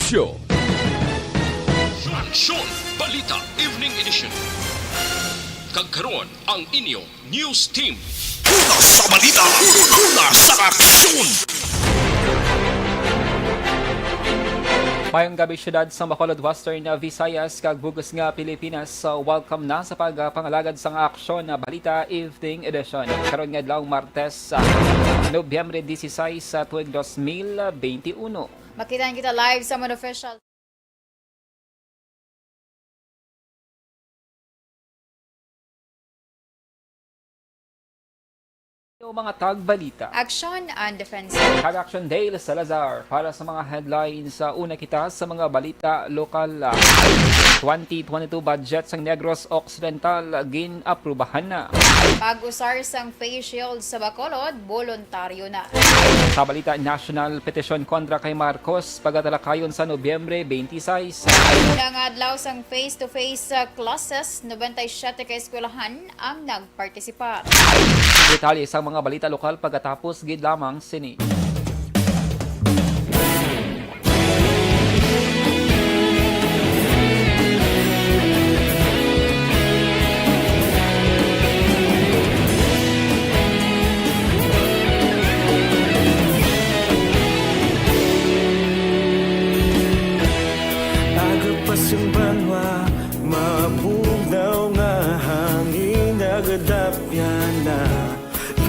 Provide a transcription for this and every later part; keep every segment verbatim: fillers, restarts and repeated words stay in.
Show. Aksyon! Balita Evening Edition. Kag karon, ang inyo news team. Una sa balita, una sa aksyon. Mayong gabi, siyudad sa Bacolod, Western Visayas, kag bug-os nga Pilipinas. So, welcome na sa pagpangalagad sang Aksyon na Balita Evening Edition. Karon nga adlaw, Martes, sa Nobyembre dieciséis, sa tuig dos mil veintiuno. Makitaan kita live sa Moon Official. Mga tagbalita. Action and Defense. Kag Action Dale Salazar para sa mga headlines. Sa una kita sa mga balita lokal, ah, twenty twenty-two budget sang Negros Occidental gin-aprubahan na. Pag-usar sang face shield sa Bacolod, boluntaryo na. Sa balita national, petisyon kontra kay Marcos pagatalakayon sa Nobyembre twenty-six. Una nga adlaw sang face-to-face, uh, classes, noventa y siete ka eskwelahan ang nagpartisipar. Detalye sang mga balita lokal pagkatapos gid lamang sini. Aga pa sing banwa, mabugnaw nga hangin, nagadapyan na.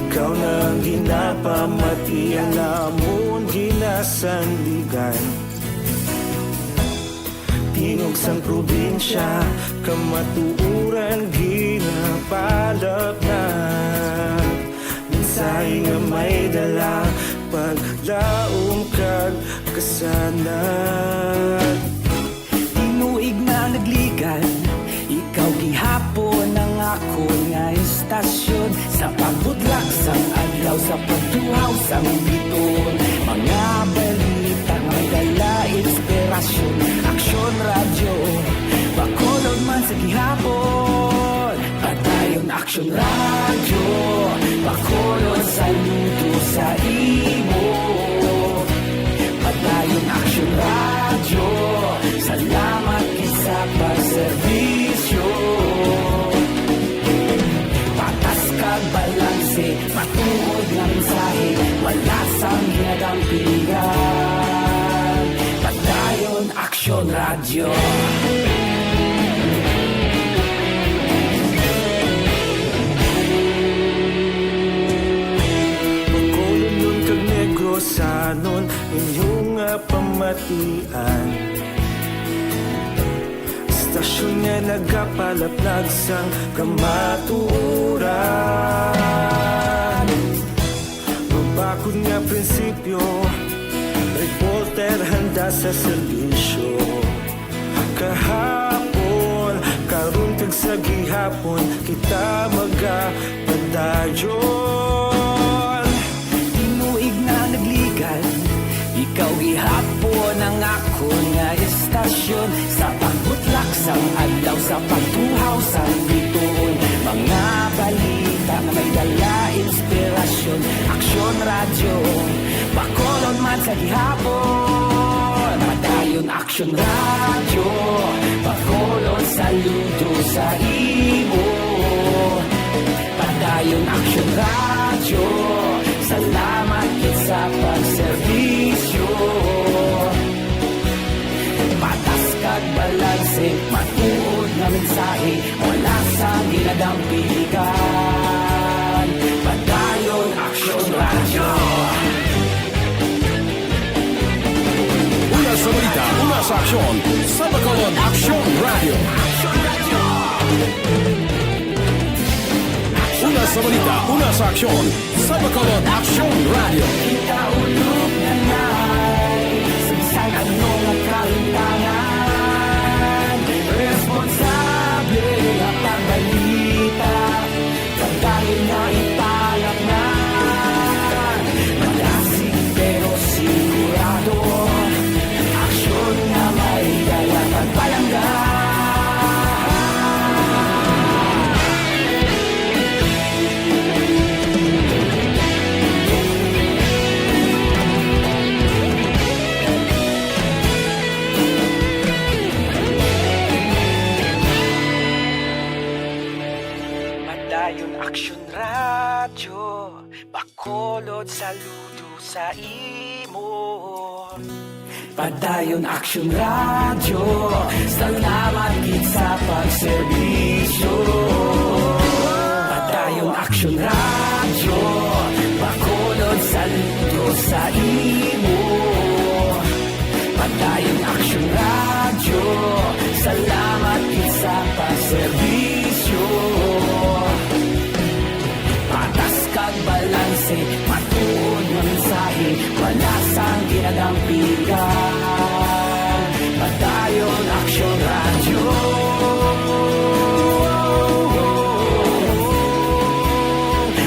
Ikaw na ang ginapamati, ang amon ginasandigan. Tingog sang probinsya, kamatuoran ginapalapnag. Mensahe nga may dala, paglaom kag kasanag. Tinuig na nagligan, ikaw gihapon ang akon nga istasyon. Sa pagbudlak sang adlaw, sa pagtuhaw sang bituon, mga balita may dala inspirasyon. Aksyon Radyo, Bacolod man sa gihapon. Padayon Aksyon Radyo, Bacolod, saludo sa imo. Padayon Aksyon Radyo, salamat gid sa pagserbisyo. Patas kag balanse, matuod nga mensahe, wala sang ginadampigan. Padayon Aksyon Radyo. Bacolodnon kag Negrosanon, inyo nga pamatian. Istasyon nga nagapalaplag sang kamatuoran. Mabakod nga prinsipyo, reporter handa sa serbisyo. Kahapon, karon kag sa gihapon, kita magapadayon. Tinuig na nagligan, ikaw gihapon ang akon nga istasyon. Sa pagbutlak sang adlaw, sa pagtuhaw sang bituon, mga balita nga may dala inspirasyon. Aksyon Radyo, Bacolod man sa gihapon. Padayon Aksyon Radyo, Bacolod, saludo sa imo. Padayon Aksyon Radyo, salamat gid sa pagserbisyo. Patas kag balanse, matuod nga mensahe, wala sang ginadampigan. Padayon Aksyon Radyo. Una sa balita, una sa aksyon, sa Bacolod Aksyon Radyo. Una sa balita, una sa aksyon, sa Bacolod Aksyon Radyo. Kita ulog na nai, sa bisan ano nga kalimtangan, responsable nga pagbalita. Padayon nga ipalapngan, malasig pero sigurado. Aksyon nga may dala pagpalangga. Lord, saludo sa imo. Padayon Action Radio, salamat gid sa pagserbisyo. Padayon Action Radio, Bacolod, saludo sa imo. Padayon Action Radio, salamat gid sa pagserbisyo. Patas kag balanse, matuod nga mensahe, wala sang ginadampigan. Padayon Action Radio.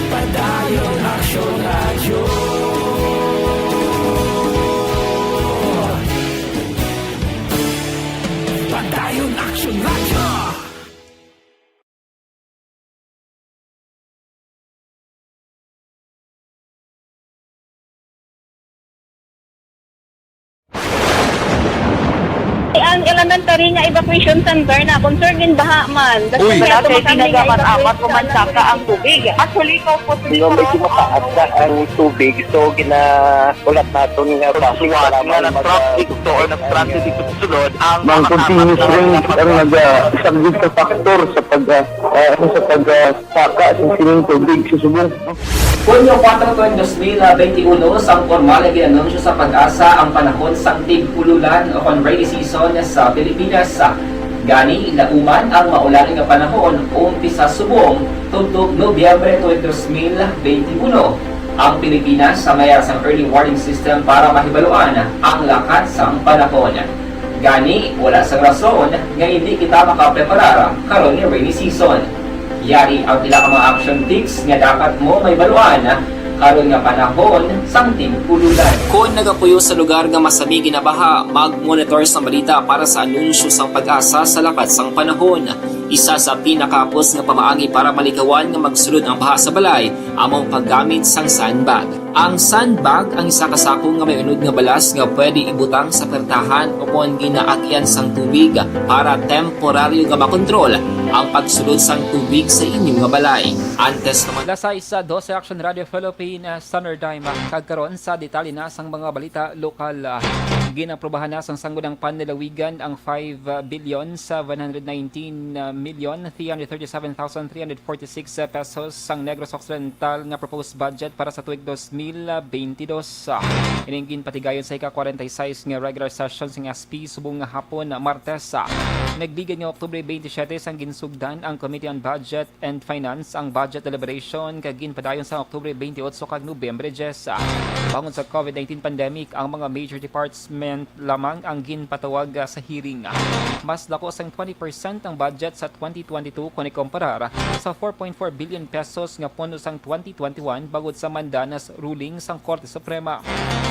Padayon Action Radio. Padayon Action Radio. Ang elementary nga evacuation center na concern din baha man. Uy. Kasi wala Wala kay kami tinaga man evacuation apat o man center. Saka ang tubig. Actually, ikaw po, Sino may kumakaat na ang tubig, so ginaulat naton nga Suwat nga na-stranded to or na-stranded dito sa sulod ang Mang mga continuous apat na rain ang mga nagasaglit sa factor sa pag, ah, ah, ano, sa pag, ah, saka sa sining tubig sa subong. Hunyo kuwatro, dos mil benti uno, sang pormal nga gin-anunsyo sa PAGASA ang panahon sang tig-ululan o kon rainy season sa Pilipinas. Gani, nauman ang maulan nga panahon umpisa subong tubtob Nobyembre tuig dos mil benti uno. Ang Pilipinas sa mayara sang early warning system para mahibaluan ang lakat sang panahon. Gani, wala sang rason nga indi kita makapreparar karon nga rainy season. Yari ang pila ka mga action tips nga dapat mo mahibaluan karon nga panahon sang tig-ululan. Kon nagapuyo sa lugar nga masami ginabaha, mag-monitor sang balita para sa anunsyo sang PAGASA sa lakat sang panahon. Isa sa pinakahapos nga pamaagi para malikawan nga magsulod ang baha sa balay amo ang paggamit sang sandbag. Ang sandbag ang isa ka sako nga may unod nga balas nga pwede ibutang sa pertahan o kon ginaagyan sang tubig para temporaryo nga makontrol ang pagsulod sang tubig sa inyo nga balay. Antes nga mag- Alas sais dose, Action Radio Philippine Standard Time. Kag karon sa detalye na sang mga balita lokal. Ginaprubahan na sang Sangguniang Panlalawigan ang five billion seven hundred nineteen million three hundred thirty-seven thousand three hundred forty-six pesos sang Negros Occidental nga proposed budget para sa tuig dos mil benti dos. Ining ginpatigayon sa ika-kwarenta y seis nga regular session sang S P subong nga hapon, Martes. Nagligad nga Oktubre benti siyete sang ginsugdan ang Committee on Budget and Finance ang budget deliberation kag ginpadayon sa Oktubre benti otso kag Nobyembre diyes. Bangod sa COVID nineteen pandemic, ang mga major department lamang ang ginpatawag, ah, sa hearing. Mas dako sang twenty percent ang budget sa twenty twenty-two kon ikumparar sa four point four billion pesos nga pondo sang twenty twenty-one bangod sa mandanas ruling sang Korte Suprema.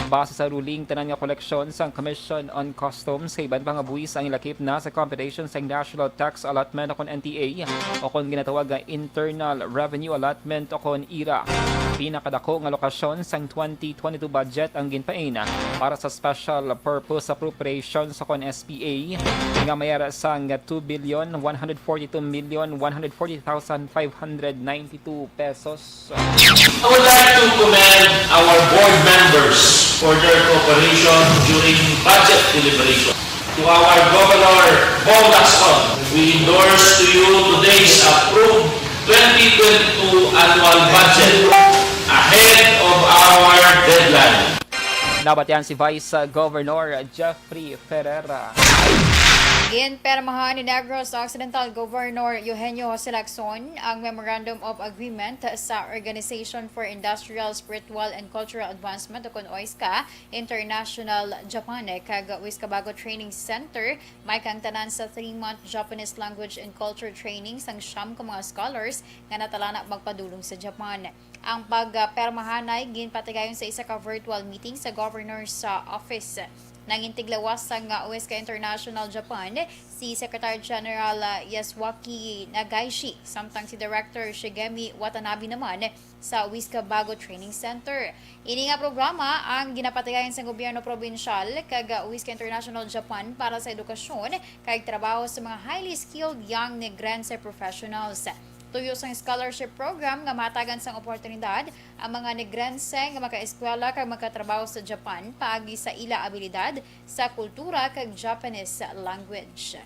Base sa ruling, tanan nga koleksyon sang Commission on Customs sa iban pa nga buhis ang ilakip na sa computation sang National Tax Allotment o kon N T A o kon ginatawag nga Internal Revenue Allotment o kon IRA. Pinakadako nga lokasyon sang twenty twenty-two budget ang ginpain para sa Special Purpose Appropriations o kon S P A nga mayara sang two billion one hundred forty-two million one hundred forty thousand five hundred ninety-two pesos. I would like to commend our board members for their cooperation during budget deliberation. To our Governor Bong Lacson, we endorse to you today's approved twenty twenty-two annual budget ahead of our deadline. Nabatian si Vice Governor Jeffrey Ferreira. Ginpirmahan ni Negros Occidental Governor Eugenio Jose Lacson ang Memorandum of Agreement sa Organization for Industrial, Spiritual, and Cultural Advancement o kon OISCA International Japan kag Wiscabago Training Center, may kaangtanan sa three-month Japanese language and culture training sang siyam ka mga scholars nga natalana magpadulong sa Japan. Ang pagpermahanay ginpatigayon sa isa ka virtual meeting sa Governor's, ah, Office. Nangin tiglawas sang, ah, OISCA International Japan, si Secretary General, ah, Yasuaki Nagaishi, samtang si Director Shigemi Watanabe naman sa Wiscabago Training Center. Ini nga programa ang ginapatigayon sang gobyerno probinsyal kag, ah, OISCA International Japan para sa edukasyon kag trabaho sa mga highly skilled young Negrense professionals. Tuyo sang scholarship program nga mahatagan sang oportunidad ang mga Negrense nga makaeskwela kag makatrabaho sa Japan paagi sa ila abilidad sa kultura kag Japanese language.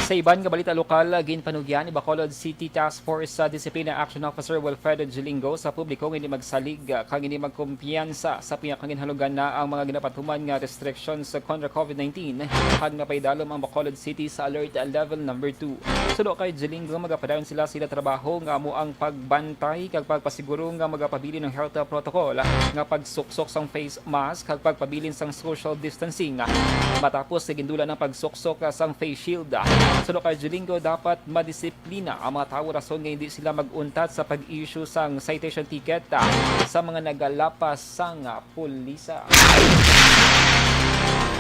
Sa iban nga balita lokal, ginpanugyan ni Bacolod City Task Force sa Discipline Action Officer Wilfredo Gilingo sa publiko nga hindi magsalig kag hindi magkumpiyansa sa pihak nga ginhalugan na ang mga ginapatuman nga restrictions kontra COVID nineteen, kag napaidalom ang Bacolod City sa Alert Level Number Two. Suno kay Gilingo, magapadayon sila sa ila trabaho nga amo ang pagbantay kag pagpasiguro nga magapabilin ang health protocol nga pagsuksok sang face mask kag pagpabilin sang social distancing, matapos sa gindula ng pagsuksok sang face shield. Suno kay Gilingo, dapat madisiplina ang mga tawo rason nga hindi sila mag-untat sa pag-issue sang citation ticket sa mga nagalapas sang pulisa.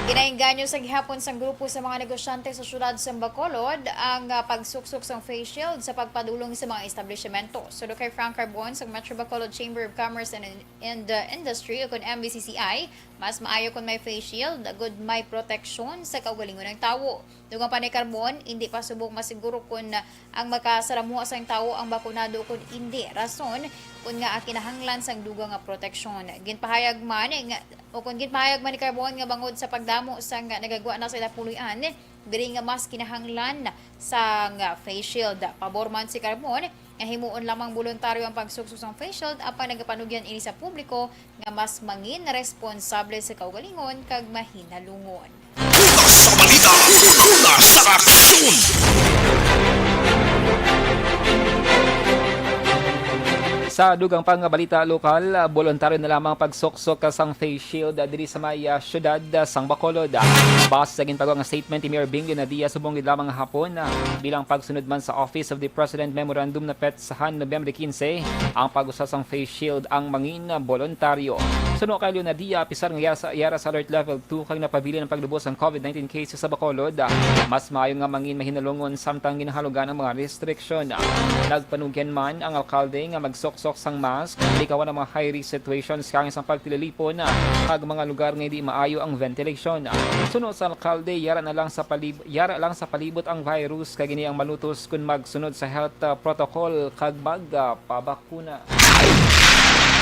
Ginainganyo sa gihapon sang grupo sa mga negosyante sa siyudad sa Bacolod ang, ah, pagsuksok sang face shield sa pagpadulong sa mga establishmento. Suno kay Frank Carbon sa Metro Bacolod Chamber of Commerce and, and, uh, Industry, o kon M B C C I, mas maayo kon may face shield, agud may proteksyon sa kaugalingon ng tawo. Dugang pa ni Carbon, indi pa subong masiguro kon ang makasalamuha sang tawo ang bakunado kon indi, rason kon nga kinahanglan sang dugang nga proteksyon. Ginpahayag man nga, o kon ginpahayag man ni Carbon nga bangod sa pagdamo sang nagagwa na sa ila puloy-an, diri nga mas kinahanglan sang face shield. Pabor man si Carbon nga himuon lamang boluntaryo ang pagsuksok sang face shield, apang nagapanugyan ini sa publiko nga mas mangin responsable sa kaugalingon kag mahinalungon. Una sa balita, una sa aksyon. Sa dugang pa nga balita lokal, boluntaryo na lamang pagsuksok sang face shield diri sa may, ah, siyudad, ah, sang Bacolod. Base sa ginpagawa nga statement ni Mayor Bing Leonadia, subong gid lamang hapon, ah, bilang pagsunod man sa Office of the President Memorandum na petsahan Nobyembre quince, ang pag-usa sang face shield ang mangin boluntaryo. Suno kay Leonadia, apisar nga yara sa, yara sa Alert Level Two kag napabilin ang paglubos sang COVID nineteen cases sa Bacolod, mas maayo nga mangin mahinalungon samtang ginhalugan ang mga restriksyon. Nagpanugyan man ang alkalde nga magsuksok sang mask, likawan ang mga high-risk situations kag sang pagtililipon kag mga lugar nga hindi maayo ang ventilation. Suno sa alkalde, yara na lang sa palib-, yara lang sa palibot ang virus kag ini ang malutos kon magsunod sa health, ah, protocol kag mag, ah, pabak- kuna.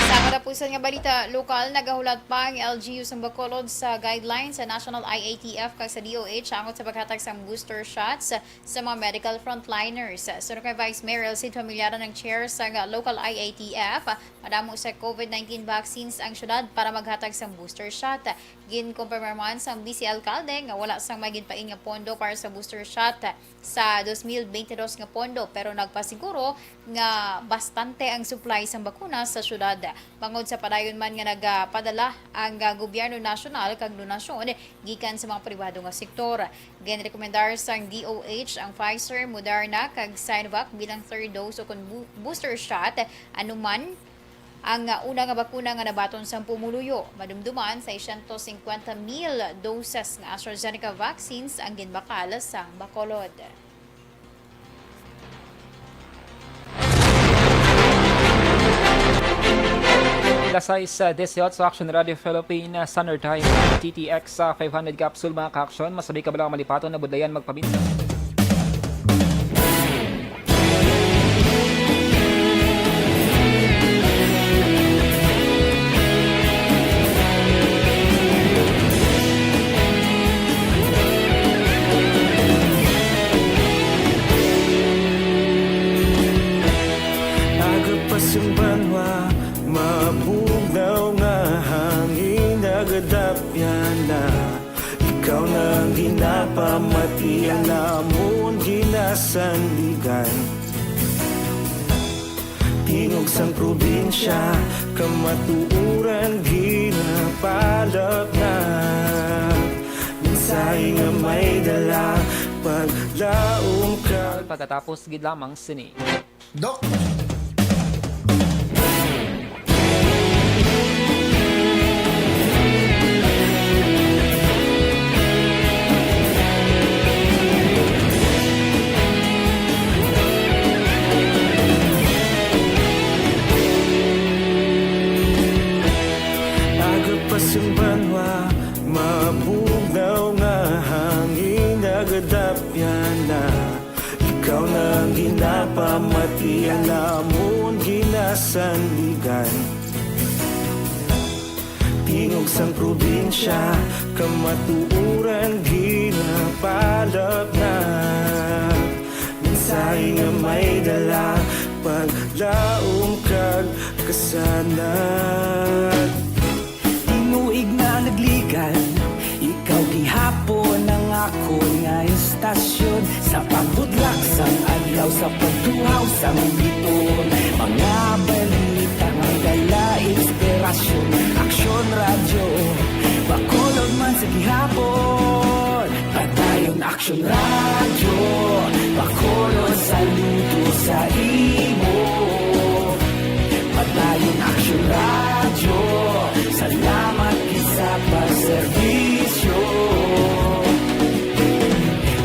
Sa katapusan nga balita lokal, nagahulat pa ang L G U sang Bacolod sa guidelines sa National I A T F kag sa D O H angot sa paghatag sang booster shots sa mga medical frontliners. Suno kay Vice Mayor Elcid Familiaran, ang chair sang local I A T F, madamo sa COVID nineteen vaccines ang syudad para maghatag sang booster shot. Ginkumpirma man sang vice alkalde nga wala sang may ginpain nga pondo para sa booster shot sa dos mil bente dos nga pondo, pero nagpasiguro nga bastante ang supply sang bakuna sa syudad. Bangod sa padayon man nga nagapadala ang, ah, gobyerno nasyonal kag donasyon gikan sa mga pribado nga sektor. Ginrekomendar sang D O H ang Pfizer, Moderna, kag Sinovac bilang third dose o kon bu-, booster shot, anuman ang, ah, una nga bakuna nga nabaton sang pumuluyo. Madumduman, seiscientos cincuenta mil doses nga AstraZeneca vaccines ang ginbakal sang Bacolod. Alas sais, ah, dieciocho, Action Radio Philippines, ah, Standard Time, T T X, ah, five hundred capsule, mga ka-action. Masabi ka ba lang malipaton na budlayan magpaminsan? Aga pa sang banwa, mabugnaw nga hangin, nagadapyan na. Ikaw na ang ginapamati, ang amon ginasandigan. Tingog sang probinsya, kamatuoran ginapalapnag. Mensahe nga may dala, paglaom ka. Pagkatapos gid lamang sini. Dok. Aga pa sang banwa, mabugnaw nga hangin, nagadapyan na. Ikaw na ang gina- Iya namon ginasandigan. Tingog sang probinsya, kamatuoran ginapalapnag. Mensahe nga may dala, paglaom kag kasanag. Tinuig na nagligan, ikaw gihapon ang akon nga istasyon. Sa pagbutlak sang adlaw, sa pagtuhaw sang bituon, mga balita nga may dala inspirasyon. Aksyon Radyo, Bacolod man sa gihapon. Padayon Aksyon Radyo, Bacolod, saludo sa imo. Padayon Aksyon Radyo, salamat gid sa pagserbisyo.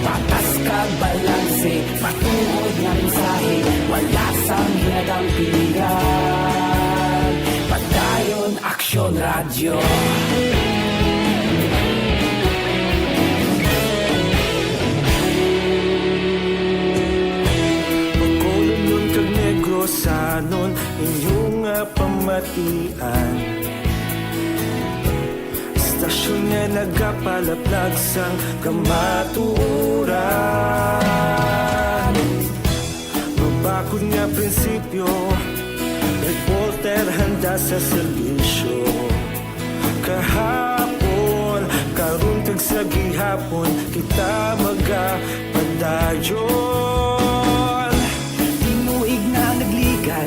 Patas kag balanse, matuod nga mensahe, wala sang ginadampigan. Padayon Aksyon Radyo. Bacolodnon kag Negrosanon, inyo nga pamatian. Istasyon nga nagapalaplag sang kamatuoran. Mabakod nga prinsipyo, reporter handa sa serbisyo. Kahapon, karon kag sa gihapon, kita magapadayon. Tinuig na nagligan,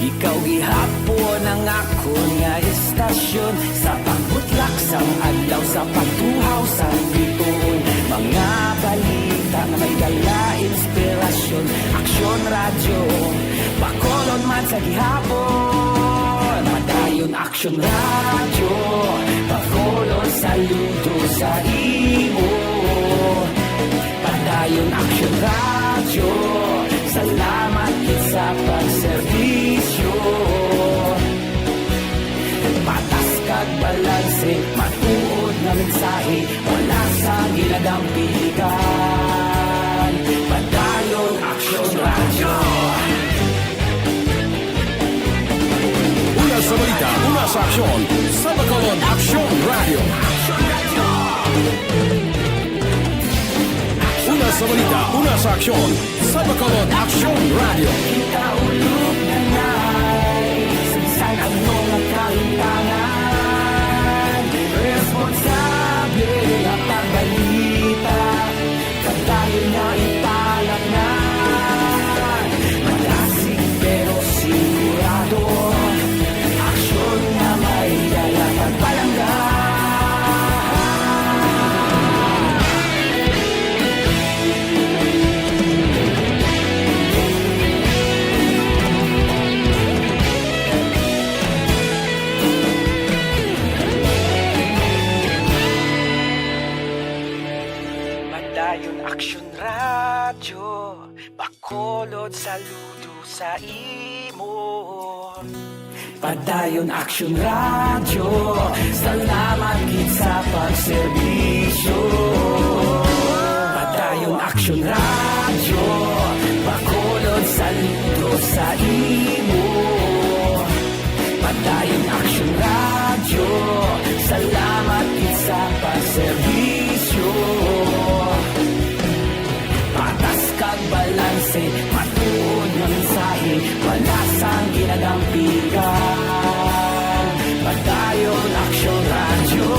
ikaw gihapon ang akon nga istasyon. Sa pagbutlak sang adlaw, sa pagtuhaw sang bituon, mga balita nga may dala inspirasyon. Aksyon Radyo, Bacolod man sa gihapon. Padayon Aksyon Radyo, Bacolod, saludo sa imo. Padayon Aksyon Radyo, salamat gid sa pagserbisyo. Patas kag balanse, matuod nga mensahe, wala sang ginadampigan. Padayon Aksyon Radyo. Una sa balita, una sa aksyon, sa Bacolod Aksyon Radyo. Una sa balita, una sa aksyon, sa Bacolod Aksyon Radyo. Kita ulog na na'y sa bisan ano nga kahimtangan. Responsable nga pagbalita, padayon na ipalapngan. Madasig pero sigurado, aksyon nga may dala pagpalangga. Padayon Aksyon Radyo, Bacolod, saludo sa imo. Padayon Aksyon Radyo, salamat gid sa pagserbisyo. Padayon Aksyon Radyo, Bacolod, saludo sa imo. Padayon Aksyon Radyo, salamat gid sa pagserbisyo. Patas kag balanse, matuod nga mensahe, wala sang ginadampigan. Padayon Aksyon Radyo.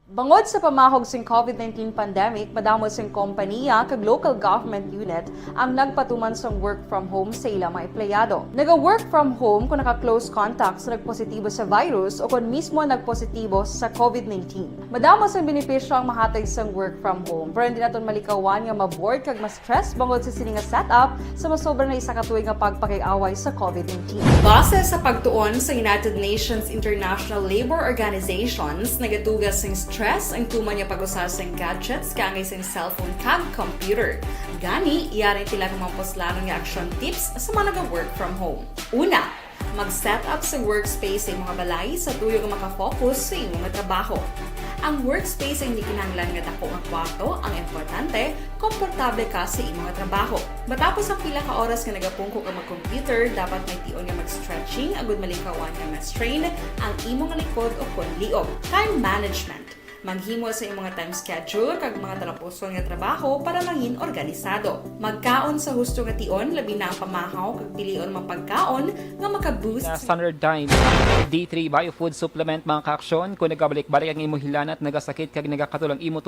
Bangod sa pamahog sing COVID nineteen pandemic, madamo sing kompanya kag local government unit ang nagpatuman sang work from home sa ilang mga empleyado. Naga-work from home kung naka-close contact sa nagpositibo sa virus o kon mismo nagpositibo sa COVID nineteen. Madamo sang benepisyo ang mahatag sang work from home, pero hindi naton malikawan nga ma-bored kag ma-stress bangod sa sini nga setup sa masobra na isa ka tuig nga pagpakig-away sa COVID nineteen. Base sa pagtuon sa United Nations International Labour Organizations, nagatugas sing stress ang tuman nga pag-usa sing gadgets kaangay sing cellphone kag computer. Gani, yari ang pila ka mga puslanon nga action tips sa mga naga-work from home. Una, mag-set up sa workspace sa imong balay sa tuyo nga makafocus sa imong trabaho. Ang workspace ay hindi kinahanglan nga dako nga kwarto, ang importante, komportable ka sa imong trabaho. Matapos ang pila ka oras nga nagapungko ka mag-computer, dapat may tion nga mag-stretching agud malikawan nga ma-strain ang imong likod o kon liog. Time management. Maghimo sa imong mga time schedule kag mga talapuson nga trabaho para mangin organisado. Magkaon sa husto nga tion, labi na ang pamahaw kag pilion mga pagkaon nga maka-boost. Nga Standard Times D three Biofood Supplement, mga kaaksyon, kung nagabalik-balik ang imong hilanat, nagasakit kag nagakatulong imo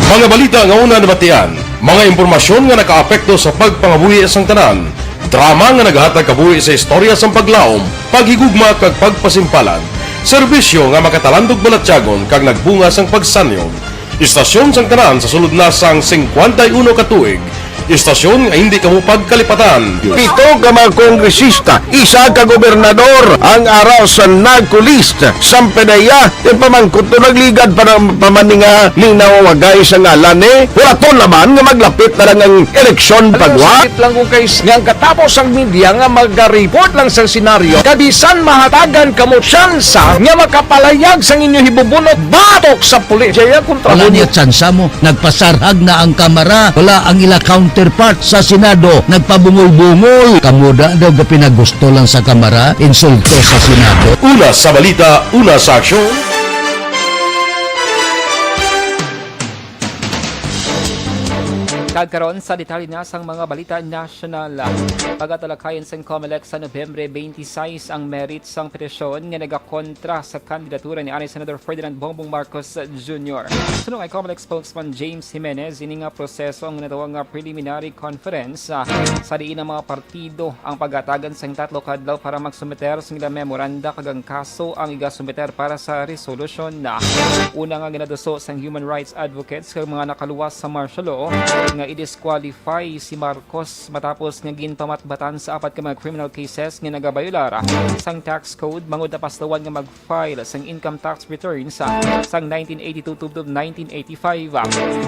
Mga balita nga una nabatian, mga impormasyon nga nakaapekto sa pagpangabuhi sang tanan, drama nga naghatag kabuhi sa istorya sang paglaom, paghigugma kag pagpasimpalan, serbisyo nga makatalandog balatyagon kag nagbunga sang pagsanyon. Istasyon sang tanan sa sulod na sang singkwenta y uno ka tuig. Istasyon nga hindi kamo pagkalipatan. Pito ka mga kongresista, isa ka gobernador ang ara sa NAGCO list. Sampedeya, ti pamangkot to nagligad para pamaninga linaw wagay sa ngalan ni. Wala to naman nga maglapit na lang ang eleksyon pagwa. Sakit lang kung kay nga ang katapos ang media nga magaripot lang sa senaryo, kabisan mahatagan kamo tsansa nga makapalayag sang inyo hibubunot batok sa pulis. Jaya kontra Wala mo niya tsansa mo. Nagpasarhag na ang Kamara. Wala ang ila counterpart sa Senado. Nagpabungol-bungol. Kamo da daw gapinagusto lang sa Kamara, insulto sa Senado. Una sa balita, una sa aksyon. Kag karon sa detalye na sang mga balita nasyonal. Pagatalakayan sang Comelec sa Nobyembre twenty-six ang merit sang petisyon nga nagakontra sa kandidatura ni anay Senador Ferdinand Bongbong Marcos Junior. Suno kay Comelec spokesman James Jimenez, ini nga proseso ang ginatawag nga preliminary conference, ah, sa diin ang mga partido ang pagatagan sang tatlo ka adlaw para magsumiter sa ila memoranda, kag ang kaso ang igasumiter para sa resolusyon. Una nga ginaduso sang human rights advocates kag mga nakaluwas sa martial law nga i-disqualify si Marcos matapos nga ginpamatbatan sa apat ka mga criminal cases nga nagabayolar sang tax code bangod napaslawan nga mag-file sang income tax returns sang nineteen eighty-two tubtob nineteen eighty-five.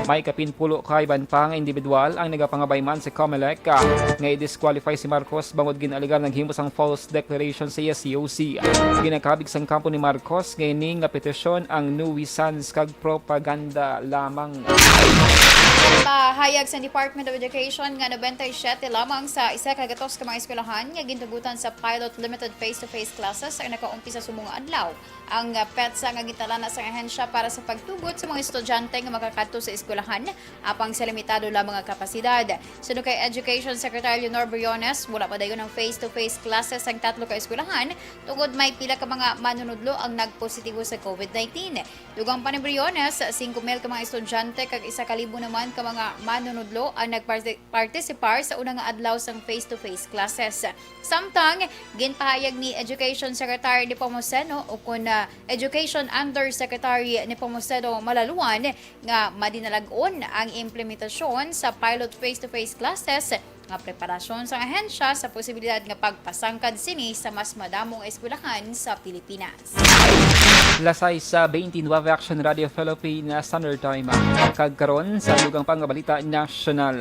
May kapinpulo ka iban pa nga individual ang nagapangabay man sa Comelec, ah, nga i-disqualify si Marcos bangod gin-alegar naghimo sang false declaration sa iya C O C. Ginakabig sang kampo ni Marcos nga ini nga petisyon ang nuisance kag propaganda lamang. Pahayag sa Department of Education nga nobenta y siyete lamang sa isa ka gatos ka mga eskwelahan nga gintugutan sa pilot limited face-to-face classes ang nakaumpisa subong nga adlaw. Ang, ah, petsa nga gintalana sang ahensya para sa pagtugot sa mga estudyante nga makakadto sa eskwelahan, apang sa limitado lamang nga kapasidad. Suno kay Education Secretary Leonor Briones, wala pa dayon ang face-to-face classes sang tatlo ka eskwelahan tungod may pila ka mga manunudlo ang nagpositibo sa COVID nineteen. Dugang pa ni Briones, singko mil ka mga estudyante kag isa ka libo naman ka mga manunudlo ang nagparti-, partisipar sa una nga adlaw sang face-to-face classes. Samtang, ginpahayag ni Education Secretary Nepomuceno o kun, ah, Education Undersecretary Nepomuceno Malaluan nga madinalag-on ang implementasyon sa pilot face-to-face classes nga preparasyon sang ahensya sa posibilidad nga pagpasangkad sini sa mas madamo nga eskwelahan sa Pilipinas. Las sais sa twenty-nine, Action Radio Philippines Standard Time. Kag karon sa dugang pa nga balita nasyonal.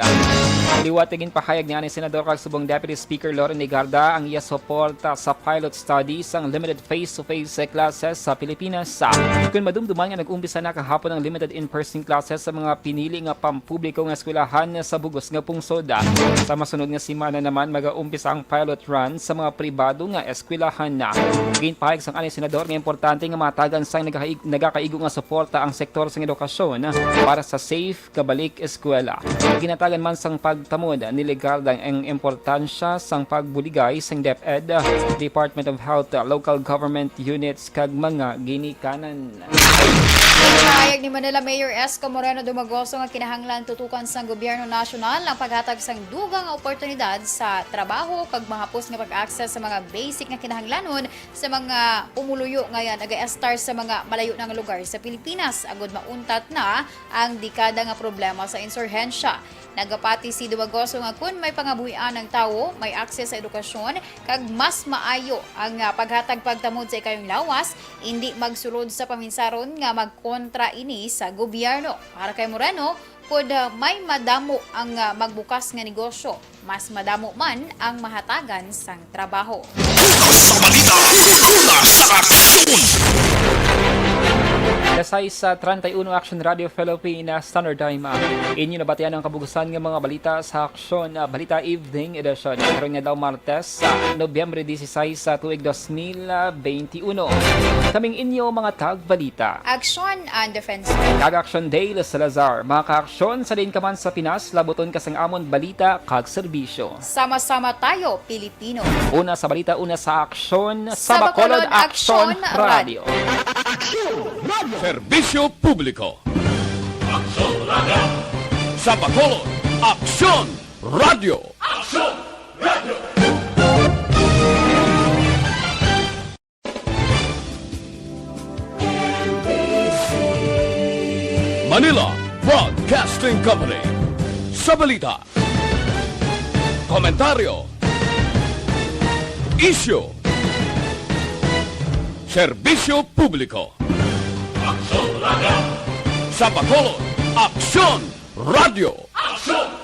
Liwat nga ginpahayag ni anay Senador kag subong Deputy Speaker Loren Legarda ang iya suporta sa pilot study sang limited face-to-face classes sa Pilipinas. Kun madumduman nga nag-umpisa na kahapon ang limited in-person classes sa mga pinili nga pampubliko nga eskwelahan sa bugos nga pungsod. Sa masunod nga semana naman, mag-aumpisa ang pilot run sa mga pribado nga eskwelahan. Ginpahayag sang anay Senador nga importante nga mahatagan sang nagahaig-, nagakaigo nga suporta ang sektor sang edukasyon para sa safe kabalik eskwela. Ginatagan man sang pagtamod ni Legarda ang importansya sang pagbuligay sang DepEd, Department of Health, local government units, kag mga ginikanan. Pahayag ni Manila Mayor Esco Moreno Dumagoso nga kinahanglan tutukan sang gobyerno nasyonal ang paghatag sang dugang nga oportunidad sa trabaho kag mahapos nga pag-access sa mga basic nga kinahanglanon sa mga pumuluyo nga nag-estar sa mga malayo nga lugar sa Pilipinas, agud mauntat na ang dekada nga problema sa insurhensya. Nagapati si Dumagoso nga kun may pangabuhian ang tawo, may access sa edukasyon, kag mas maayo ang, ah, paghatag pagtamod sa ikayong lawas, indi magsulod sa paminsaron nga magkontra ini sa gobyerno. Para kay Moreno, pud, ah, may madamo ang, ah, magbukas nga negosyo, mas madamo man ang mahatagan sang trabaho. Una sa balita, una sa aksyon. Las sais sa treinta y uno, Action Radio Philippines Standard Time. Inyo nabatian ang kabugusan nga mga balita sa Aksyon, ah, Balita Evening Edition. Karon nga daw Martes, sa Nobyembre dieciséis sa tuig dos mil veintiuno. Kaming inyo mga tagbalita. Aksyon and Defense. Kag Aksyon Dale Salazar. Mga kaaksyon, sa diin ka man sa Pinas, labuton ka sang amon balita kag serbisyo. Sama-sama tayo, Pilipino. Una sa balita, una sa aksyon, sa Bacolod, Aksyon Radio. Serbisyo publiko. Aksyon Radio. Sa Bacolod, Aksyon Radio. Aksyon Radio. Manila Broadcasting Company. Sa balita, komentaryo, isyu, serbisyo publiko. Aksyon Radio. Sa Bacolod, Aksyon Radio. Aksyon